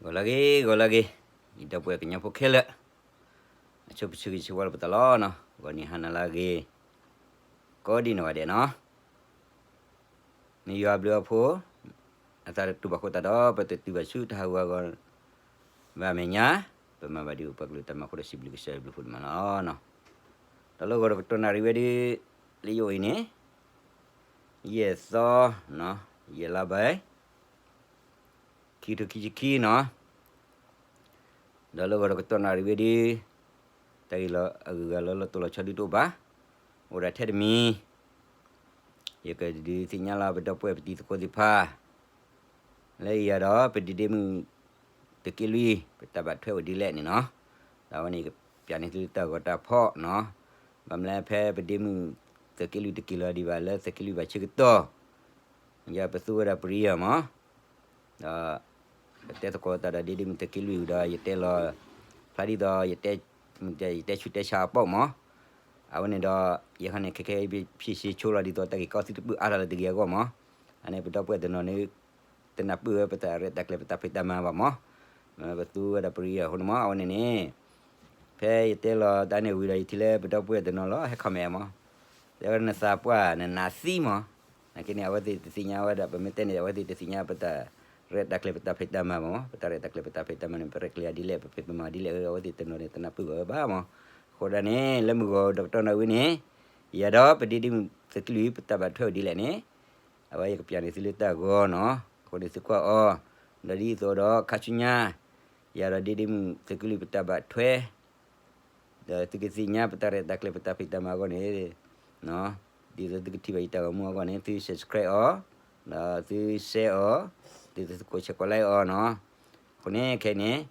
ဂီၤလၢအဂ့ၤ ဂီၤလၢအဂ့ၤ, ယဒီပုၢ်ဝဲၢ်ကညီဖိခဲလၢာ်, အဆိပဆၢဂ့ၤဆၢဝါလၢပသးလီၤနီၤ, ဂီၤနံၤဟါနၤလၢအဂ့ၤ, ကိးဒံနီၢ်ဂၤဒဲးနီၤ, မ့ၢ်ယွၤအဘျုးအဖှိၣ်, အသးတတူာ်ဘၣ်ဃိသတးဒီး ပတတုၤဘၣ်ဆူတၢ်ဟးဂီၤအဂီၢ် ဘၣ်မဲာ်ညါ, ပမၤဘၣ်ဒံးပှၤကလုာ်တၢ်မၤအဃိဒီး စံးဘျုးကစၢ်ယွၤဘျုးဖှိၣ်န့ၣ်မးလီၤ. ဒီးလၢဂီၤဒီးကတီၢ်နၣ်ရံၣ်ဝဲဒၣ် လၢယအိၣ်အံၤန့ၣ်, ယဲၢ်သီ, ယဲၢ်လါဘဲ, ခံကထိခံဆံခံနီၤ, ဒီးလၢဂီၤဒီးကတီၢ်နၣ်ရံၣ်ဝဲဒၣ်, တၢ်ဂ့ၢ်လၢအဂုၤအဂၤလၢလီၤတိၢ်လီၤဆီဒုးတအိၣ်ဘၣ်, အိၣ်ဒၣ်ထဲတမံၤ, ယကဒုးသ့ၣ်ညါလီၤပဒီပုၢ်ဝဲၢ်ပတံၤသကိးသ့ၣ်တဖၣ် လၢယၤဒီးပဒ့ဒ့မုၣ်သုးက့လွံၢ် ပတၢ်ဘၣ်ထွဲအိၣ်ဒ်လဲၣ်န့ၣ်နီၤ, ဒီးအဝဲန့ၣ် ယကပျးန့ၢ်သုတၢ်ဂီၤတၢ်ဖီၣ်နီၤ, ဘၣ်မနုၤဖဲပဒ့မုၣ်သုးက့လွံၢ်တက့ၤလီၤဒံးဘၣ်လၢသုးက့လွံၢ်ဘၣ်ဆၢကတီၢ်, ယပသူဝဲဒၣ်ပရံယၤမး ဒီး ပတဲသကိးသးဒီးဒ့ဒ့မုၣ်သုးက့လွံၢ်ဒီး ယတဲလီၤ ဖျါဒ်သိး ယတဲဆူးတဲဆါအပီၣ်မး, အဝဲန့ၣ်ဒီး ယဟီန့ၣ် ခဲခဲ ဖံးဆံးဆိလီၤဒ်သိးတၢ်ဂ့ၢ်ကီသံတပုၢ်အါထီၣ်လၢတဂ့ၤအဂီၢ်မး, အန့ၣ်ပဒီပုၢ်ဝဲၢ်တနီၤန့ၣ် တနၢ်ပၢၢ်ဝဲပတၢ်ရဲၣ်တၢ်ကျဲၤပတၢ်ဖံးတၢ်မၤဘၣ်မး, ပသူဝဲဒၣ်ပရံယၤအဃိန့ၣ်မး အဝဲန့ၣ်န့ၣ် ဖဲယတဲလီၤတၢ်န့ၣ်ဝံၤဒီး ယထံၣ်လၢပဒီပုၢ်ဝဲၢ်တနီၤလီၤ ဟဲ comment မး, တဲဝဲဒၣ်နသးပှၢ်နနးသံမး, နာ်က့န့ၣ် အဝဲသ့ၣ်တသ့ၣ်ညါဝဲဒၣ် ပမ့ၢ်တဲန့ၣ် အဝဲသ့ၣ်တသ့ၣ်ညါပတၢ်ရဲၣ်တၢ်ကျဲၤပတၢ်ဖံးတၢ်မၤဘၣ်မး, ပတၢ်ရဲၣ်တၢ်ကျဲၤပတၢ်ဖံးတၢ်မၤန့ၣ် ပရဲၣ်ကျဲၤဒ်လဲၣ် ပဖံးပမၤဒ်လဲၣ် အဝဲသ့ၣ်တနီၤန့ၣ် တနၢ်ပၢၢ်ဘၣ်ဝဲဘၣ်မး, အဃိဒၣ်န့ၣ် လၢမုၢ်ဂီၤဒီးကတီၢ်နၣ်ရံၣ်ဝဲန့ၣ် ယၤဒီးပဒ့ဒ့မုၣ်သုးက့လွံၢ် ပတၢ်ဘၣ်ထွဲအိၣ်ဒ်လဲၣ်န့ၣ် အဝဲယကပျးန့ၢ်သုလၢတၢ်ဂီၤနီၤ, အဃိန့ၣ်သုကွၢ်အီၤ, ဒီးဒ်သိးဒီးခါဆူညါ ယၤဒီးဒ့ဒ့မုၣ်သုးက့လွံၢ်ပတၢ်ဘၣ်ထွဲ ဒီးသုကသ့ၣ်ညါပတၢ်ရဲၣ်တၢ်ကျဲၤပတၢ်ဖံးတၢ်မၤအဂီၢ်န့ၣ်, ဒ်သိးသုကထံၣ်ဘၣ်ယတၢ်ဂီၤမူအဂီၢ်န့ၣ် သု subscribe အီၤ, ဒီးသု share အီၤ, ဒ်သိးသုကိးဆဲးကိး like အီၤနီၤ, အဃိန့ၣ်ခဲအံၤန့ၣ်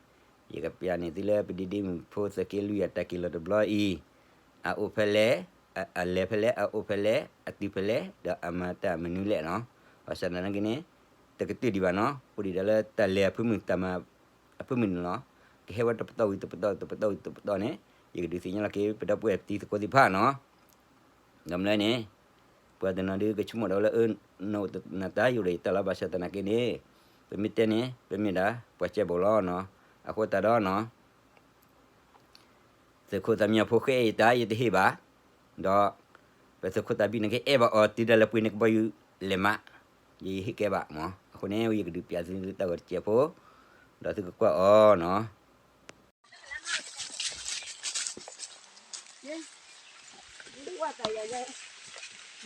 ယကပျးန့ၢ်သုလၢပဒ့ဒ့မုၣ်ဖိသုးက့လွံၢ်အတၢ်က့ၤလီၤတဘျီအံၤ, အအိၣ်ဖဲလဲၣ်, အလဲၤဖဲလဲၣ်, အအိၣ်ဖဲလဲၣ်, အတုၤဖဲလဲၣ်, ဒီးအမၤတၢ်မနုၤလဲၣ်နီၤ, ဘၣ်ဆၣ်သနာ်က့န့ၣ် တကတၢၢ်ဒံးဘၣ်နီၤ, အိၣ်ဒံးဒီးလၢတၢ်လဲၤအဖၢမုၢ်တၢ်မၤ အဖၢမုၢ်န့ၣ်လီၤ, ကဟဲဝဲတပတီၢ်ဝံၤတပတီၢ် တပတီၢ်ဝံၤတပတီၢ်န့ၣ် ယကဒုးသ့ၣ်ညါလီၤက့ၤ ပဒီပုၢ်ဝဲၢ်ပတံၤသကိးသ့ၣ်တဖၣ်နီၤ, ဒီးမနုၤလဲၣ်န့ၣ် ပှၤတနီၤဒုးကဆိကမိၣ်ဒီးလၢ အၢ နအိၣ်နတၢ်ယိၣ်ဒီးယတၢ်လီၤ ဘၣ်ဆၣ်သနာ်က့န့ၣ် ပမ့ၢ်တဲန့ၣ် ပမ့ၢ်ဒၣ်ပှၤကဲဘိးလီၤနီၤ, အဃိသတးဒီးနီၤ သုးခိၣ်သးမံဖိဃဲအံၤတၢ်ယတဟ့ၣ်ဘၣ်, ဒီး ပသုးခိၣ်သးဘံန့ၣ်ကအဲၣ်ဘၣ်အီၤ တုၤဒၣ်လဲာ်ပှ့ၤန့ၢ်ကဘီယူၤလဲၤမး, ယဟ့ၣ်ကဲဘၣ်မး, အဃိန့ၣ် ယကဒုးပျးသုတၢ်ဂီၤတစဲးဖိ, ဒီးသုကကွၢ်အီၤနီၤ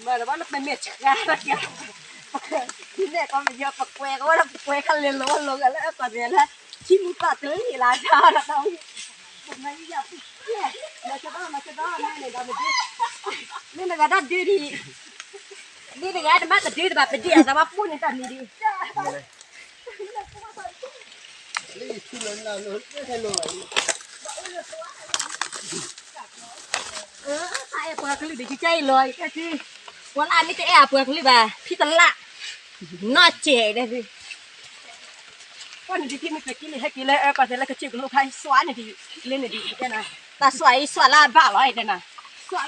မ့ၢ်တဘၣ်လၢပမ့ၢ်ဆှါတၢ်ကဲ, ဒ်လဲၣ်ကီမ့ၢ်ယီၤပကွဲးကဝဲဒၣ်ပကွဲးခါလဲၤလီၤလီၤဂာ်လၢ အကိၢ်သဲးလၢ ထံမူသးတလံၤလၢတၢ်ဒီးတၢ်ဝံၤ, မ့ၢ်တဂၤဒၣ်ဒုးဒံး, မ့ၢ်တဂၤတမ့ၢ်တဒုးတဘၣ် ပဒံးအသးဘၣ်ပူၣ်န့ၣ်တၢ်မံၤဒံး အဲၣ်ပှၤကလုာ်ဒ်ယကဲအံၤလီၤ, ပှၤလၢအမ့ၢ်တအဲၣ်အပှၤကလုာ်ဘၣ် ဖံတလၢ်, နီၢ်စဲးဒဲး, ပှၤန့ၣ်ဒ်ဖံမ့ၢ်တက့ၤန့ၣ် ဟဲက့ၤလၢအကီၢ်သဲးလၢကစၢၢ်ကလိဖးစွးန့ၣ်ဒ် လၢန့ၣ်ဒ်တဲနၤ, တၢ်စွးအံၤစွးလၢအဘၣ်လီၤတဲနၤ, စွးလၢ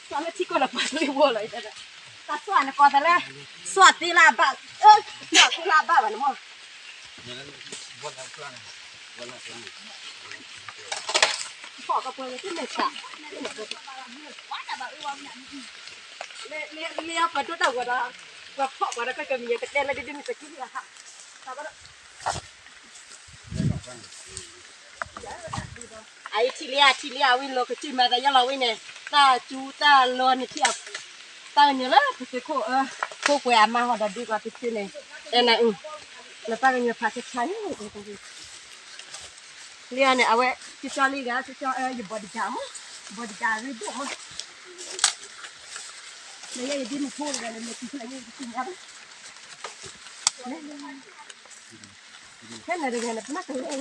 ထံကီၢ်လၢပှၤကလုာ်ဝီလီၤတဲနၤ, တၢ်စွးန့ၣ်ကီၢ်သဲးလၢ စွးသ့လၢအဘၣ်, စွးသ့လၢအဘၣ်ဘၣ်န့ၣ်မး လၢပှၤဒိၣ်တၢ်ဂီၤဒီး ပှၤဖီၣ်ပှၤဒီးကကမံၤကတဲလၢဒ်ဒ်မ့ၢ်တကံလၢဟး အအံၤထံၣ်လံဧါ ထံၣ်လံဧါ ဝံၤလီၤကစၢၢ်မၤသးယါလီၤဝံၤန့ၣ် တၢ်စူၤတၢ်လီၤန့ၣ်ထံၣ်ဧါ, တၢ်ကညီလၢပသုးခိၣ်အၢ ဖိကွဲးအမါဟီၣ်ဒီးဒုးပှၤကစၢၢ်န့ၣ် အဲၣ်နၤအုၣ် လၢတၢ်ကညီဖးဆါဆါန့ၣ် လံဧါန့ၣ် အဝဲ ကၠီကၠီလံဂၤ ကၠီကၠီအၢ ယ bodyguard မး bodyguard ရ့ဒိၣ်မး နယဲယဒ်မ့ၢ်ဖိတဂၤန့ၣ် နကံၢ်ဖျါညါယကသ့ၣ်ညါဘၣ် ခဲနၤတဂၤန့ၣ် ပနၢ်ကလဲၤ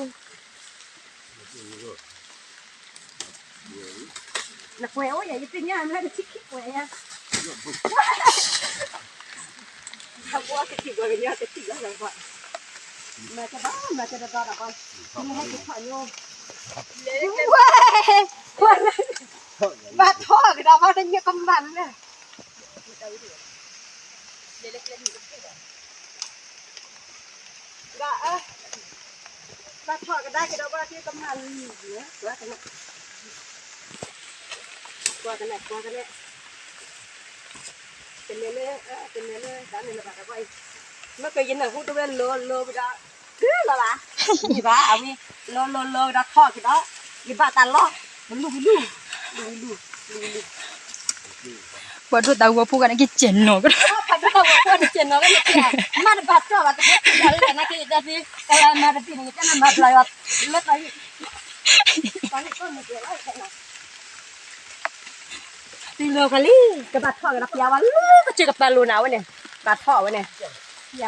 နကွဲးအိၣ်ယၤ ယသ့ၣ်ညါမ့ၢ်တထံၣ်ခံကွဲးယၤ အဘိကထံၣ်ကွဲးကညီတထံၣ်ကွဲးကွဲး မၤကဘၣ် မၤကဘၣ်ဒီးကွၢ် မ့ၢ်ဟဲက့ၤထီၣ်ညိ ဝဲ ဘၣ်ထီၣ်ကဒီးဘၣ်တညိကမၣ်လၢ ဘၣ်အၢ ဘၣ်ထီၣ်ကဒါက့ၤဒီးဘၣ်က့ၤကမၣ်လံ, ကွၢ်ကနဲၣ်, ကွၢ်ကနဲၣ်, ကနဲၣ်လၢ, ကနဲၣ်လၢ တၢ်န့ၣ်လၢဘၣ်တၢ်ကွၢ်အံၤ, မ့ၢ်ကယနၢ်ဟူတဝဲလီၤလီၤဝဲဒၣ်, ကလီၤဘၣ်, ယဘၣ်အဝဲ, လီၤလီၤလီၤဝဲဒၣ်ထီၣ်က့ၤဒီး, ယဘၣ်တၢ်လီၤ, ဝံလူဝံလူ, ဝံလူဝံလူ, ဝံလူဝံလူ ပှၤဒိၣ်တၢ်ဂီၤဖိဂၤန့ၣ်က့ၤစဲးနီၤကဒီး, ပှၤဒိၣ်တၢ်ဂီၤဖိန့ၣ်စဲးနီၤကဒီး, မ့ၢ်တဘၣ်ကီဘၣ်တဘၣ်ကီဘၣ်လၢနက့ၤတသ့, မၤတသ့န့ၣ် ယကနၣ်မၤဘျီယွၤ, လၢတၢ်အံၤ, တၢ်အံၤကီမ့ၢ်ကဲလီၤ, တုၤလီၤကလံ, ကဘၣ်ထီၣ်ကဒီးပျးဝဲလၢကစၢၢ်ကပၤလိၤနၤဝဲန့ၣ်, ဘၣ်ထီၣ်ဝဲန့ၣ်, ယ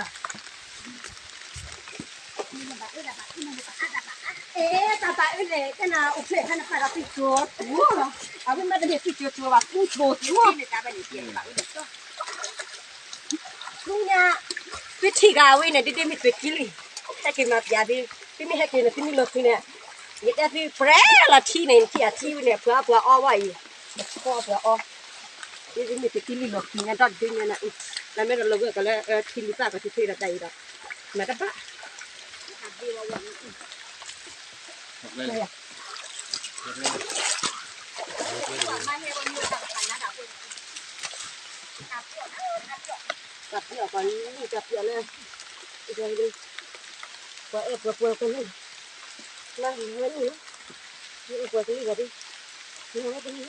အဲ တၢ်ဘၣ်အၢန့ၣ် ကနၣ်အိၣ်ဖျဲၣ်ဖဲနပာ်ဒီးသံၣ်ကၠိၤထူလီၤ, အဝဲမ့ၢ်တမ့ၢ်သံၣ်ကၠိၤထူဘၣ် ပူၤဆိၣ်ထူလီၤ, ဆူညါ, သုထံၣ်ဂၤဝဲန့ၣ် ဒ်ဒ်မ့ၢ်သုးက့လွံၢ်, ဟဲက့ၤမၤပျးသု, သုမ့ၢ်ဟဲက့ၤန့ၣ် သုမ့ၢ်လီၤဆူန့ၣ်, ယတဲသုပြဲလီၤထံန့ၣ် ထံၣ်အထံဝဲန့ၣ် ပှၤအီၣ်ပှၤအီဝဲအံၤ, ပှၤအီၣ်ပှၤအီ, ဒ်ဒ်မ့ၢ်သုးက့လွံၢ်လီၤဆူညါဒီတဒုညါန့ၣ်, လၢမ့ၢ်တလီၤဝဲကီးလၢ ထံလုၢ်သၣ်ကီးထံသ့ဒီးတၢ်အံၤဒီး, မၤတဘၣ် တၢ်ပျီၣ်ပှၤလံ တၢ်ပျီၣ်လၢ, ပှၤအဲၣ်ပှၤကွၢ်ကလုၢ်, လၢဝဲန့ၣ်, အဲၣ်ပှၤကလုၢ်ဘၣ်ဒီး, လၢဝဲကလုၢ်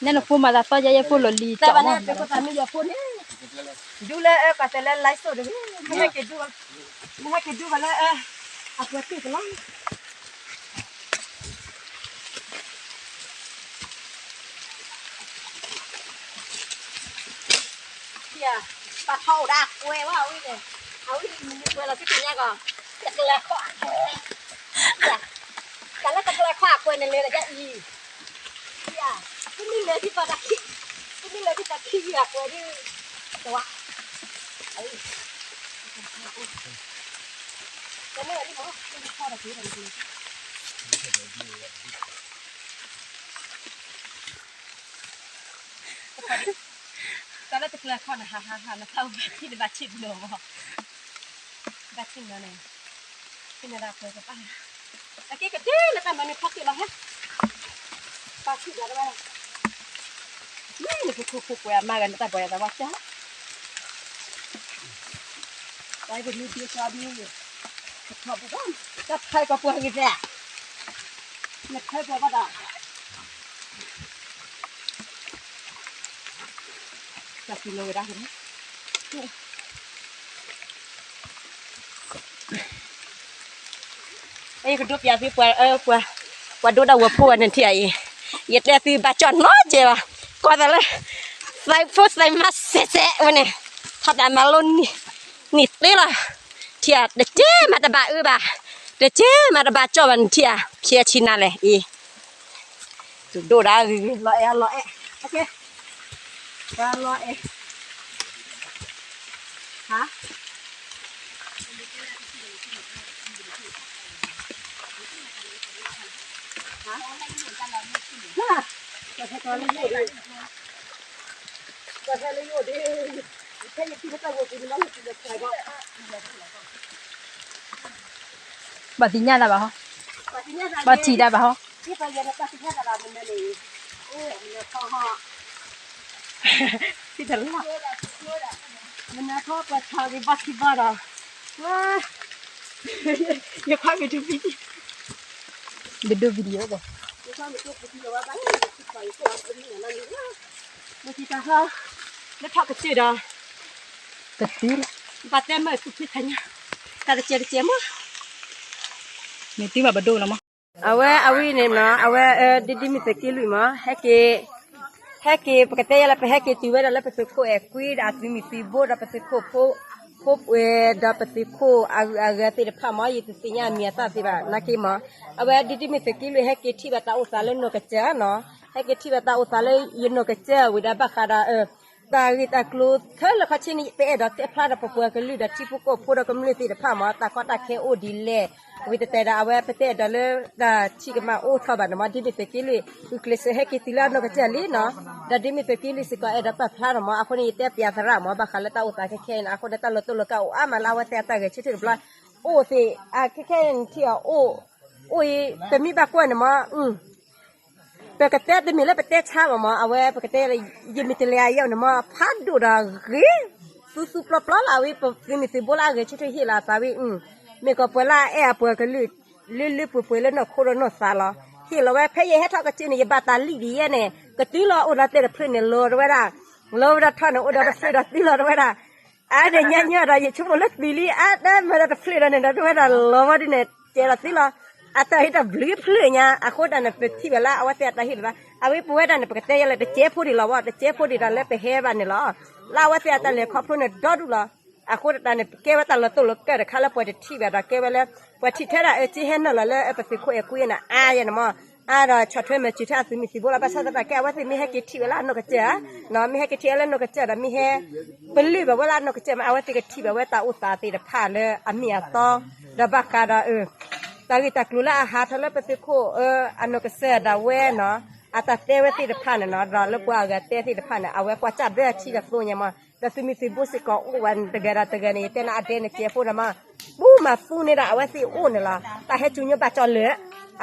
နဲနဖိမၤသးသီယဲယဲဖိလီၤလံ တၢ်ဘၣ်န့ၣ် ပကသးမံယီၤဖိန့ၣ်, ဒူလၢအကီၢ်သဲးလၢ live show တဂ့ၤ, မ့ၢ်ဟဲက့ၤဒူ, မ့ၢ်ဟဲက့ၤဒူကီးလၢအ, အပှၤတ့ၢ်ကလီၤ ပာ်ထီၣ်အိၣ်ဒၣ်ကွဲဝဲအဝဲန့ၣ်, အဝဲန့ၣ်မ့ၢ်ကွဲလီၤ သုသ့ၣ်ညါကီး, တကလၢၤခီၣ်အကွဲ, တၢ်လၢတကလၢၤခီၣ်အကွဲန့ၣ်လဲၤဒီးယအံၤ, သုမ့ၢ်လဲၤဒ်သိးတၢ်ခံ, သုမ့ၢ်လဲၤဒ်သိးခံဂံၢ်အကွဲဒ်, တဝါ, တၢ်လၢတကလၢၤခီၣ်န့ၣ် ဟးဟးဟး နဖးအိၣ်ဘၣ်ထံၣ်နဘၣ်ထံၣ်ဘျီမး, ဘၣ်ထံၣ်ဘျီန့ၣ်, ထံၣ်နဒၣ်ပှဲၤကပၢ်, အက့ကတၢၢ်လၢတၢ်မၤန့ၣ်ဖီခိၣ်လီၤဟဲ, ပာ်ထံၣ်ဘျီတဘၣ်, မ့ၢ်နကခိၣ်ခိၣ်ပှဲၤအမါဂၤနတၢ်ဘၣ်ယၤသးဝါစၢ် ပှၤကလူဒံးပှၤဒံး, ကထီၣ်ပူၤဘၣ်, တၢ်ဖဲကီၢ်ပှၤဂ့ၤသဲး, နဖဲပှၤဘၣ်ဒီး, တၢ်စံးလီၤဝဲဒၣ်န့ၣ် ယကဒိးပျးသုပှၤ, ပှၤဒိၣ်တၢ်ဂီၤဖိဂၤန့ၣ်ထံၣ်အံၤ, ယတဲသုဘၣ်ကၠီၣ်နီတစဲးဘၣ်, ကွၢ်သးလၢ, သးဖိသးမါစဲးစဲးဝဲန့ၣ်, ထီၣ်တၢ်မၤလိန့ၢ်သ့လီၤ, ထံၣ်တကဲမးတဘၣ်အၢဘၣ်, တကဲမးတဘၣ်ကၠီၣ်ဘၣ်န့ၣ်ထံၣ်ဧါ, ဖျဲးဆံးနၤလဲၣ်အံၤ ဒိၣ်ဒၣ်ဂ့ၤဂ့ၤ လီၤအဲၣ်လီၤအဲၣ်, ပှၤလီၤအဲၣ်, ဟါ, ဘၣ်သ့ၣ်ညါတၢ်ဘၣ်ဟီ, ဘၣ်ထံၣ်တၢ်ဘၣ်ဟီ, မနၤခီပှၤထီၣ်ဂ့ၤဘၣ်ထံၣ်ဘၣ်ဒီး, ယခွါမ့ၢ်ဒိ video, ယဒိ video ဘၣ်, မ့ၢ်တၢ်ဟီ, လၢထီၣ်ကစၢၢ်ဒီး, ကတုၤလီၤ, ဘၣ်တဲမ့ၢ်သူၣ်ဖှံသးညီ, တၢ်တစဲးတစဲးမး, မ့ၢ်သံဘၣ်ပဒိလီၤမး, အဝဲအဝဲန့ၣ်မး အဝဲဒ်ဒ်မ့ၢ်သုးက့လွံၢ်မး, ဟဲက့ၤ, ဟဲက့ၤ ပကတဲယဲလၢပဟဲက့ၤတုၤဝဲဒၣ်လၢပသုးခိၣ်အဲၤကွံ ဒီးအသုးမုၢ်သံဘိ ဒီးပသုးခိၣ်ဖိ, ဖိပှဲၤ ဒီးပသုးခိၣ်အဂုၤအဂၤသ့ၣ်တဖၣ်မး ယတသ့ၣ်ညါအမံၤအသၣ်သ့ဘၣ် နာ်က့မး, အဝဲဒ်ဒ်မ့ၢ်သုးက့လွံၢ် ဟဲက့ၤထံၣ်ဘၣ်တၢ်အိၣ်သးလၢနီၢ်ကစၢ်နီၤ, ဟဲက့ၤထံၣ်ဘၣ်တၢ်အိၣ်သးလၢယနီၢ်ကစၢ်ဝံၤဒီးဘၣ်ဃးဒီး တၢ်ဂ့ၢ်တၢ်ကျိၤခဲလၢာ်ခဲဆ့န့ၣ် ပအဲၣ်ဒိးတဲဖျါဒီးပပှၤကလုာ်ဒီးထံဖိကီၢ်ဖိဒီးကမျၢၢ်သ့ၣ်တဖၣ်မး တၢ်ကီတၢ်ခဲအိၣ်ဒ်လဲၣ်, ဝံၤတတဲဒီးအဝဲပတဲဒီးလၢတၢ်ထံကမၤအိၣ်ထီၣ်ဘၣ်န့ၣ်မး ဒ်မ့ၢ်သုးက့လွံၢ် ဂုာ်ကျဲးစၢးဟဲက့ၤတုၤလၢအနီၢ်ကစၢ်လံနီၤ, ဒီးဒ်မ့ၢ်သုးက့လွံၢ်စ့ၢ်ကီးအဲၣ်ဒိးပာ်ဖျါဒီးမး အဃိန့ၣ် ယတဲပၠးသရၣ်မး ဘၣ်ဃးလၢတၢ်အိၣ်သးခဲခဲအံၤန့ၣ် အဃိန့ၣ် တၢ်လီၤတိၢ်လီၤကးအိၣ်အါမးလၢအဝဲသ့ၣ်အတၢ်ဂဲၤဆၢထၢၣ်တဘျီ အိၣ်သ့ၣ် အခဲခဲအံၤနထံၣ်အီၤ အိၣ်အံၤ ပမ့ၢ်ဘၣ်ကွၢ်န့ၣ်မး ပကတဲတမ့ၢ်လၢပတဲဆါဘၣ်မး အဝဲပကတဲ ယမ့ၢ်တလဲၤအယဲၢ်န့ၣ်မး ဖးဒိၣ်ဒီးဂ့ၤ သူသူပျီပျီလီၤ အဝဲသုးမုၢ်သံၣ်ဘိလၢအဂဲၤဆၢထၢၣ်ဟ့ၣ်လီၤအသးဝံၤ မ့ၢ်ကီးပှၤလၢအအဲၣ်အပှၤကလုာ် လၢလၢပှဲၤပှဲၤလၢနီၢ်ခိဒီးနီၢ်သးလီၤ ဟ့ၣ်လီၤဝဲ ဖဲယဟဲထီၣ်ကစၢၢ်န့ၣ် ယဘၣ်တၢ်လံၣ်ဒ်ယဲန့ၣ် ကတုၤလီၤအိၣ်ဒီးတဲတဖျၢၣ်န့ၣ် လီၤတဝဲဒၣ် လီၤဝဲဒၣ်ထီၣ်န့ၣ် အိၣ်ဒီးတဖျၢၣ်ဒီးတုၤလီၤတဝဲဒၣ် အါန့ၣ်ညါညါဒီး ယဆိကမိၣ်လၢတုၤလံ အါတမၤဒီးတဖျၢၣ်ဒီးန့ၣ်ဒီး တဝဲဒၣ်လီၤဝဲဒ်န့ၣ် ကဲဒီးသ့လီၤ အတၢ်ဟ့ၣ်တၢ်ဘျုးဖျၢၣ်ညါ အဃိတၢ်န့ၣ် ပထံၣ်ဘၣ်လၢအဝဲသ့ၣ်အတၢ်ဟ့ၣ်လီၤသး အဝဲပဝဲဒၣ်န့ၣ် ပကတဲယဲလၢတကဲဖိဒံးလီၤဝဲ တကဲဖိဒံးဒီးလၢပဟဲဘၣ်န့ၣ်လီၤ လၢအဝဲသ့ၣ်အတၢ်လဲၤခီဖျိန့ၣ်ဒီဒူၣ်လီၤ အဃိတၢ်န့ၣ် ကဲဝဲတၢ်လီၤတိၢ်လီၤကၢၢ်တခါလၢပှၤတထံၣ်ဘၣ်ဒီးကဲဝဲလၢ ပှၤထံၣ်ထဲဒၣ်အၢက့ဟဲနုာ်လီၤလၢပသုးခိၣ်အဲၤကွံန့ၣ် အါယဲန့ၣ်မး အါဒီးဆီၣ်ထွဲမၤစၢၤထဲအသုးမုၢ်သံၣ်ဘိလီၤ ဘၣ်ဆၣ်သနာ်က့ အဝဲသ့ၣ်မ့ၢ်ဟဲက့ၤထံၣ်ဝဲလၢအနီၢ်ကစၢ်ဧါ မ့ၢ်ဟဲက့ၤထံၣ်ဝဲလၢနီၢ်ကစၢ်ဒီး မ့ၢ်ဟဲ ပလၢၢ်ဘၣ်ဝဲလၢအနီၢ်ကစၢ်မး အဝဲသ့ၣ်ကထံၣ်ဘၣ်ဝဲတၢ်အိၣ်သးသ့ၣ်တဖၣ်လၢအမ့ၢ်အတီ ဒီးဘၣ်ဃးဒီး တၢ်ဂ့ၢ်တၢ်ကျိၤလၢအဟးထီၣ်လၢပသုးခိၣ် အနီၢ်ကစၢ်ဒၣ်ဝဲနီၤ အတၢ်တဲဝဲသ့ၣ်တဖၣ်န့ၣ်နီၤ ဒီးလၢပှၤအဂၤတဲသ့ၣ်တဖၣ်န့ၣ် အဝဲကွၢ်စၢ်ဘၢအထံဒီးသိညါမး ဒီးသုးမုၢ်သံၣ်ဘိစ့ၢ်ကီးအိၣ်ဝဲတဂၤဒီးတဂၤန့ၣ် ယတဲနၤအဒဲန့ၣ်ကဲဖိဒီးမး ပူမၤသူန့ၢ်ဒၣ်အဝဲသ့ၣ်အိၣ်န့ၣ်လီၤ တၢ်ဟဲစူၤညီဘၣ်ကၠီလၢာ်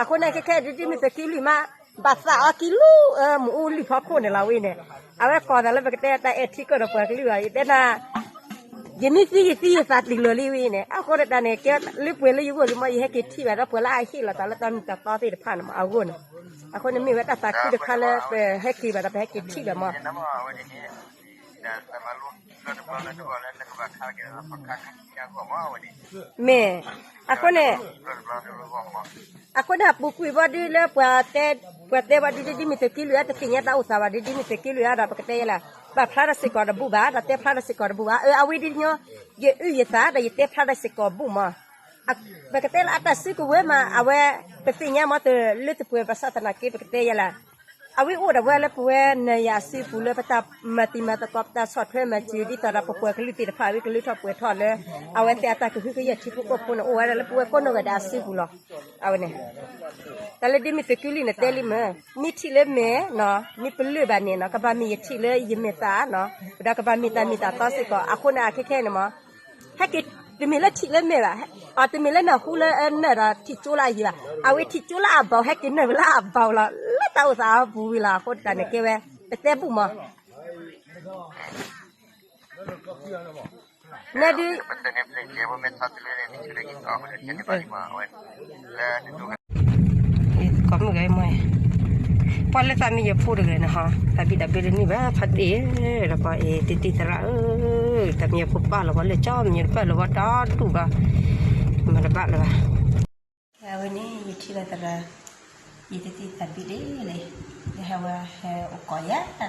အဃိန့ၣ် ခဲခဲဒ်ဒ်မ့ၢ်သုးက့လွံၢ်မး ဘၣ်သးအီၤကံလူ မ့ၣ်အူလံၢ်ဖီခိၣ်န့ၣ်လီၤဝဲန့ၣ် အဝဲကိးသးလၢပကတဲတၢ်အဲၣ်ထံကီၢ်ဒီးပှၤကလုာ်အီၤ ယတဲနၤ ယမ့ၢ်သံယသံယသးတံၢ်လီၤလံဝဲန့ၣ် အဃိတၢ်န့ၣ် ကဲလၢပှဲၤလၢယဂီၢ်လံမး ယဟဲက့ၤထံၣ်ဘၣ်ဒီးပှၤလၢအဟ့ၣ်လီၤသးလၢတၢ်မ့ၢ်တၢ်တီသ့ၣ်တဖၣ်န့ၣ်မး အဂီၢ်န့ၣ် အဃိန့ၣ်မ့ၢ်ဝဲတၢ်သးခုတခါလၢပဟဲက့ၤဘၣ်ဒီးပဟဲက့ၤထံၣ်ဘၣ်မး မ့ၢ် အဃိန့ၣ် အဃိန့ၣ် အပူၤကွံာ်ဘီဒုလၢပှၤတဲ ပှၤတဲဘီဒုဒ်ဒ်မ့ၢ်သုးက့လွံၢ်အတသ့ၣ်ညါတၢ်အိၣ်သးဘၣ် ဒ်ဒ်မ့ၢ်သုးက့လွံၢ်အဒီး ပကတဲယဲလၢ ပာ်ဖျါထီၣ်စ့ၢ်ကီးတဘူၣ်ဘၣ် ဒီးတဲဖျါထီၣ်စ့ၢ်ကီးတဘူၣ်ဘၣ် အၢ အဝဲဒ်ညီ ယအုၣ်ယသးဒီး ယတဲဖျါထီၣ်စ့ၢ်ကီးဘူၣ်မး ပကတဲလၢအတၢ်စုကဝဲၤမး အဝဲ ပသ့ၣ်ညါမးတလၢတပှဲၤဘၣ်ဆၣ်သနာ်က့ ပကတဲယဲလၢ အဝဲအိၣ်ဒီးဝဲလၢပဝဲနၤယၤအစုပူၤလၢပတၢ်မၤတံၤမၤသကိး ပတၢ်ဆီၣ်ထွဲမၤစၢၤ ဒ်သိးဒီးပပှၤကလုာ်သ့ၣ်တဖၣ် ဝံၤကလုၢ်ထီၣ်ပှဲၤထီၣ်လၢ အဝဲသ့ၣ်အတၢ်ကဟုကယာ်ထံဖိကီၢ်ဖိန့ၣ် အိၣ်ဝဲဒၣ်လၢပဝဲကိးနီၢ်ဂၤဒဲးအစုပူၤလီၤ. အဝဲန့ၣ် တၢ်လၢဒ်မ့ၢ်သုးက့လွံၢ်န့ၣ်တဲလံမ့ၢ် မ့ၢ်ထံၣ်လၢမဲာ်နီၤ မ့ၢ်ပလၢၢ်ဘၣ်န့ၣ်နီၤ ကဘၣ်မ့ၢ်ယထံၣ်လၢယမဲာ်သၣ်နီၤ ဒီးကဘၣ်မ့ၢ်တၢ်မ့ၢ်တၢ်တီစ့ၢ်ကီး အဃိန့ၣ် အခဲခဲန့ၣ်မး ဟဲက့ၤ တမ့ၢ်လၢထံၣ်လၢမဲာ်ဘၣ် အတမ့ၢ်လၢနၢ်ဟူလၢနၢ်ဒီးထံၣ်ကၠိလၢအယံၤဘၣ် အဝဲထံၣ်ကၠိလၢအဘီၣ် ဟဲက့ၤနၢ်ဝဲလၢအဘီၣ်လီၤ လၢတၢ်အိၣ်သးအပူၤဝံၤလီၤ အဃိတၢ်န့ၣ်ကဲဝဲ ပတဲဘူၣ်မး နဒု ကိးမုၢ်ဂဲၤမွဲ ပှၤလၢသးမံယဖိတဂၤန့ၣ်ဟီ သးဘံၣ်တၢ်ဘ့ၣ်လၢနံၣ်ဘၣ်ဖးတ့ၢ် ဒီးပှၤအံၤတံၢ်တံၢ်သရၣ်ဧၢ သးမံယဖိပၢ်လီၤပှၤလၢကၠီမံၤတပၢ်လီၤပှၤဒီဒူၣ်ဘၣ် မၤတဘၣ်လၢၤဘၣ် အဝဲန့ၣ် ယထံၣ်လီၤသရၣ် ယတံၢ်တံၢ်သးဘံၣ်လံလံ ယဟဲဝဲဟဲအိၣ်ကိးယၤလံ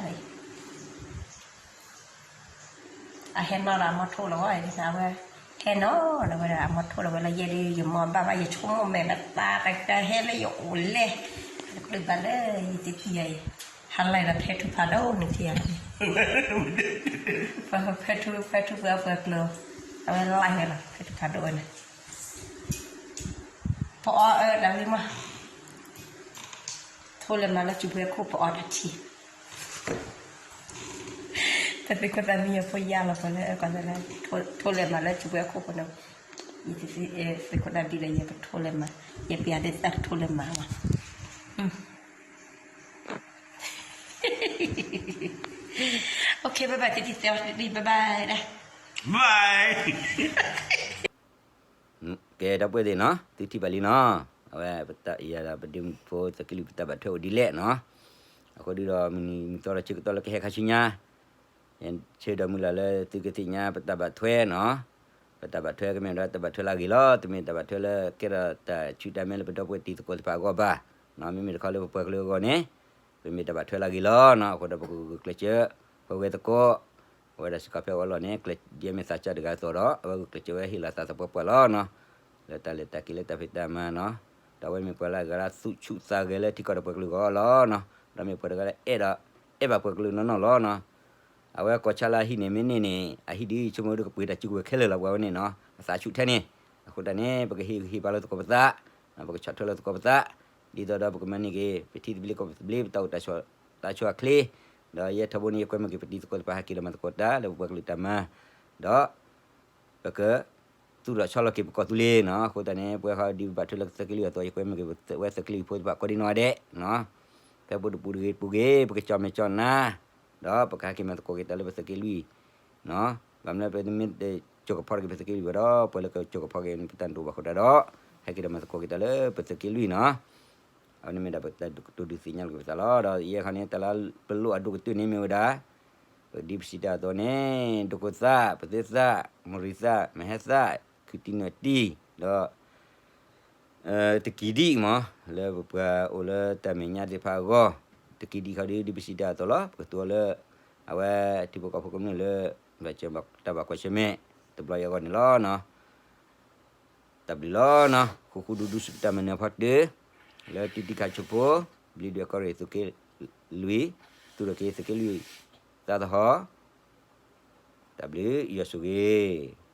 အဟဲနီၤဒီးအမီထိၣ်လီၤဝဲ အဝဲ ဟဲနီၤဒီးဝဲဒၣ်အမီထိၣ်လီၤဝဲလၢယဲဒၣ် ယမီဘၣ်ဘၣ် ယဆိကမိၣ်မဲာ်လၢသးတကဟဲလၢယအိၣ်လဲၣ် တချုးဘၣ်လၢယတံၢ်တံၢ်ယၤအံၤ ဟးလၢဒီးဖဲထူဖးဒိၣ်န့ၣ်ထံၣ်ဧါ ဖဲထူ ဖဲထူပှဲၤပှဲၤကျိၤ အဝဲလၢယၤလီၤ ဖဲထူဖးဒိၣ်ဝဲန့ၣ် ပအီၣ်အၢတၢ်ဝံၤမး ထိၣ်လဲၤမၤလၢစူၤပှဲၤခိၣ်ပအီၣ်တၢ်ထံ ပသုးခိၣ်သးမံယဖိယါလီၤပှၤလၢအကီၢ်သးလၢ ထိၣ်လဲၤမၤလၢစူၤပှဲၤခိၣ်ပနီၤ ယသုးခိၣ်သးဘံၣ်လၢယပထိၣ်လဲၤမၤ ယပျးဒ်သးတထိၣ်လဲၤမၤဘၣ် OK bye bye တံၢ်တံၢ်သဲ bye bye ဒၣ် bye ကဲ ဒီပုၢ်ဝဲၢ်သ့ၣ်နီၤ သုထံၣ်ဘၣ်လံနီၤ အဝဲပတၢ်အံၤဒီးပဒ့မုၣ်ဖိသးကံၢ်လွံၢ်ပတၢ်ဘၣ်ထွဲအိၣ်ဒ်လဲၣ်နီၤ အဃိဒုဒီးမုၢ်နံၤမုၢ်သီဒီးဆၢကတီၢ်လၢကဟဲခါဆူညါ ယဆၢဒီးမုၢ်လၢ်လၢသုကသ့ၣ်ညါပတၢ်ဘၣ်ထွဲနီၤ ပတၢ်ဘၣ်ထွဲကမ့ၢ်ဒီးတၢ်ဘၣ်ထွဲလၢအဂ့ၤလီၤ တမ့ၢ်တၢ်ဘၣ်ထွဲလၢကဲထီၣ်တၢ်ဆူၣ်တၢ်မဲလၢပဒီပုၢ်ဝဲၢ်တံၤသကိးသ့ၣ်တဖၣ်အဂီၢ်ဘၣ် မ့မ့ၢ်တခီလၢပပှၤကလုာ်အဂီၢ်န့ၣ် ပမ့ၢ်တၢ်ဘၣ်ထွဲလၢအဂ့ၤလီၤနီၤ အဃိဒီးပကဂုာ်ကျဲးစၢး ပဝဲသကိး အဝဲဒၣ်စ့ၢ်ကီးဖဲအဝဲလီၢ်န့ၣ် ကျဲးယဲမ့ၢ်သးစၢ်တဂၤအသိးဒီး အဝဲဂုာ်ကျဲးစၢးဝဲဟ့ၣ်လီၤသးသပှၢ်ပှၢ်လီၤနီၤ လၢတၢ်လဲၤတၢ်က့ၤလၢတၢ်ဖံးတၢ်မၤနီၤ ဒီးအဝဲမ့ၢ်ပှၤလၢအဂၤလၢသူၣ်ဆူၣ်သးဂဲၤလၢထံကီၢ်ဒီးပှၤကလုာ်အဂီၢ်လီၤနီၤ ဒီးမ့ၢ်ပှၤတဂၤလၢအဲၣ်ဒိး အဲၣ်ဘၣ်ပှၤကလုာ်နီၢ်နီၢ်လီၤနီၤ အဝဲကီၢ်ဆၣ်လၢအဟံၣ်န့ၣ် မ့ၢ်န့ၢ်န့ၣ် အဟံၣ်ဒ်ဆိကမိၣ်ဒ်ကပှ့ၤတၢ်စုကဝဲၤခဲလၢာ်လီၤ ပှၤဝဲန့ၣ်နီၤ အသးဆူၣ်ထဲန့ၣ်. အဃိသတးန့ၣ် ပကဟ့ၣ်ဂံၢ်ဟ့ၣ်ဘါလိာ်သကိးပသး, ပကဆီၣ်ထွဲလိာ်သကိးပသး, ဒ်သိးဒီးပကမၤန့ၢ်က့ၤ ပထံသဘျ့ကီၢ်ပသဘျ့ ပတၢ်အိၣ်တၢ်ဆိးအချ့, ဒီးယဲထီဘိန့ၣ် ယကွဲမုာ်က့ၤပတံၤသကိးတဖၣ် ဟဲက့ၤဒီးမၤသကိးတၢ်လၢပပှၤကလုာ်တၢ်မၤ, ဒီး ပက သူၣ်ထီၣ်ဆီလီၤက့ၤပကီၢ်သူလ့ၤနီၤ. အဃိသတးန့ၣ် ပဝဲဃီဒ်ပဘၣ်ထွဲလၢကသဲးက့လွံၢ်အသိး ယကွဲမုာ်က့ၤပဝဲသဲးက့လွံၢ်ဖိတဖၣ်ကိးဒံနီၢ်ဂၤဒဲးနီၤ. ဖဲပတပူၤတဂ့ၤတပူၤဂ့ၤ ပကကၠီၣ်မဲာ်ကၠီၣ်နါ, ဒီးပကဟဲက့ၤမၤသကိးက့ၤတၢ်လၢပသဲးက့လွံၢ်နီၤ. ဘၣ်မနုၤပမ့ၢ်တကၠိကဖီက့ၤပသဲးက့လွံၢ်ဘၣ်ဒီး ပှၤလၢကကၠိကဖီက့ၤန့ၣ် ပတၢ်တအိၣ်ဘၣ်ဃိတၢ်ဒီး ဟဲက့ၤဒီးမၤသကိးက့ၤတၢ်လၢပသဲးက့လွံၢ်နီၤ. အဝဲန့ၣ်မ့ၢ်ဒၣ်ပတၢ်ကတိၤဒုးသ့ၣ်ညါလိာ်က့ၤပသးလီၤ. ဒီးယဲခီန့ၣ် တၢ်လၢပလိၣ်အဒိၣ်ကတၢၢ်န့ၣ်မ့ၢ်ဝဲဒၣ် ပဒ်ပစံးတၢ်အသိးန့ၣ် ဒိခိၣ်သၣ်, ပသ့သၣ်, မရံသၣ်, မဟဲသၣ်, ခုတံနၢၤတံ, ဒီး တကံၤဒံၣ်မး လၢပပှၤအိၣ်လၢတၢ်မဲာ်ညါသ့ၣ်တဖၣ်အဂီၢ်, တကံၤဒံၣ်ခီဒ် ဒ်ပစံးတၢ်အသိးလီၤ. ပကသူအီၤလၢ အဝဲထံဖိကီၢ်ဖိကမျၢၢ်လၢ တၢ်ဘၣ်ကွၢ်ဆၢၣ်မဲာ်တဘျီအံၤအဂီၢ်န့ၣ်လီၤ. တၢ်ဘျုးလီၤနီၤ. ဃူဃူဒူဒူဆူပတၢ်မၤနၢၤဖီတၢၢ် လၢတံၤတံၤခါဆိဖိ ဘျံးဒွဲၣ်ကီၢ်ရ့ၣ်သုးက့လွံၢ် သူၣ်ထီၣ်က့ၤသုးက့လွံၢ် သးသဟီၣ် တၢ်ဘျုးယွၤဆိၣ်ဂ့ၤ